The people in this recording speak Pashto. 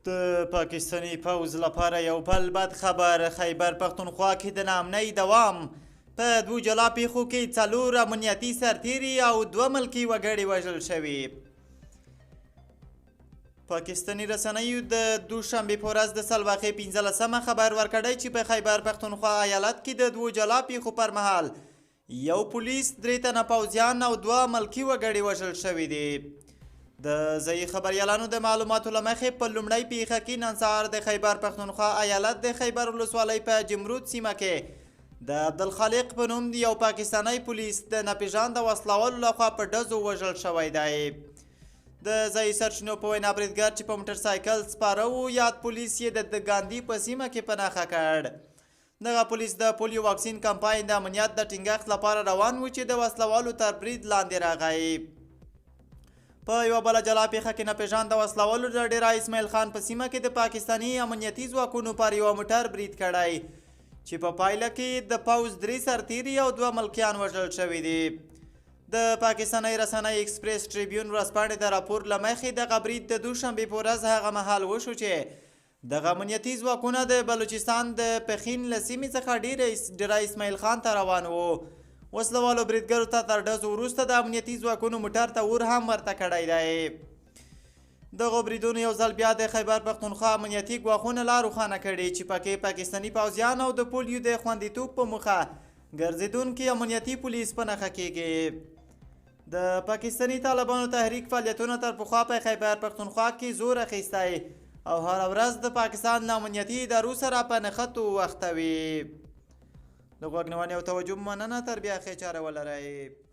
د پاکستاني پوځ لپاره یو بل بد خبر، خیبر پښتونخوا کې د ناامنۍ دوام، په دوو جلا پیښو کې څلور امنیتي سرتیري او دوه ملکي وګړي وژل شوي. پاکستاني رسنیو د دوشنبې په ورځ د سلواغې 15مه خبر ورکړی چې په خیبر پښتونخوا ایالت کې د دوو جلا پیښو پر مهال یو پولیس، درې تنه پوځیان او دوه ملکي وګړي وژل شوي دي. د ځایي خبریالانو د معلوماتو له مخې، په لومړۍ پیښه کې نن سهار د خیبر پښتونخوا ایالت د خیبر ولسوالۍ په جمرود سیمه کې د عبدالخالق په نوم یو پاکستانی پولیس د ناپېژانده وسلهوالو لخوا په ډزو وژل شوی دی. د ځایي سرچینو په وینا، بریدګر چې په موټرسایکل سپاره وو، یاد پولیس یې د ګاندي په سیمه کې په نښه کړ. دغه پولیس د پولیو واکسین کمپاین د امنیت د ټینګښت لپاره روان و چې د وسلهوالو تر برید لاندې راغی. په یوه بله جلا پیښه کې ناپېژانده وسلهوالو د ډېره اسماعیل خان په سیمه کې د پاکستاني امنیتي ځواکونو پر یوه موټر برید کړی چې په پایله کې د پوځ درې سرتیري او دوه ملکیان وژل شوي دي. د پاکستانۍ رسنۍ ایکسپریس ټریبیون ورځپاڼې د راپور له مخې، دغه برید د دوشنبې په ورځ هغه مهال وشو چې دغه امنیتي ځواکونه د بلوچستان د پښین له سیمې څخه ډېره اسماعیل خان ته روان وو. وسلهوالو بریدګرو ته تر ډزو وروسته د امنیتي ځواکونو موټر ته اور هم ورته کړی دی. دغو بریدونو یو ځل بیا د خیبر پښتونخوا امنیتي ګواښونه لا روښانه کړي چې پکې پاکستاني پوځیان او د پولیو د خوندیتوب په موخه ګرځېدونکي امنیتي پولیس په نښه کېږي. د پاکستاني طالبانو تحریک فعالیتونه تر پخوا په خیبر پښتونخوا کې زور اخیستی او هره ورځ د پاکستان له امنیتي ادارو سره په نښتو اخته وي. له غوږ نیونې او توجه مننه، تر بیا ښې چاره ولرئ.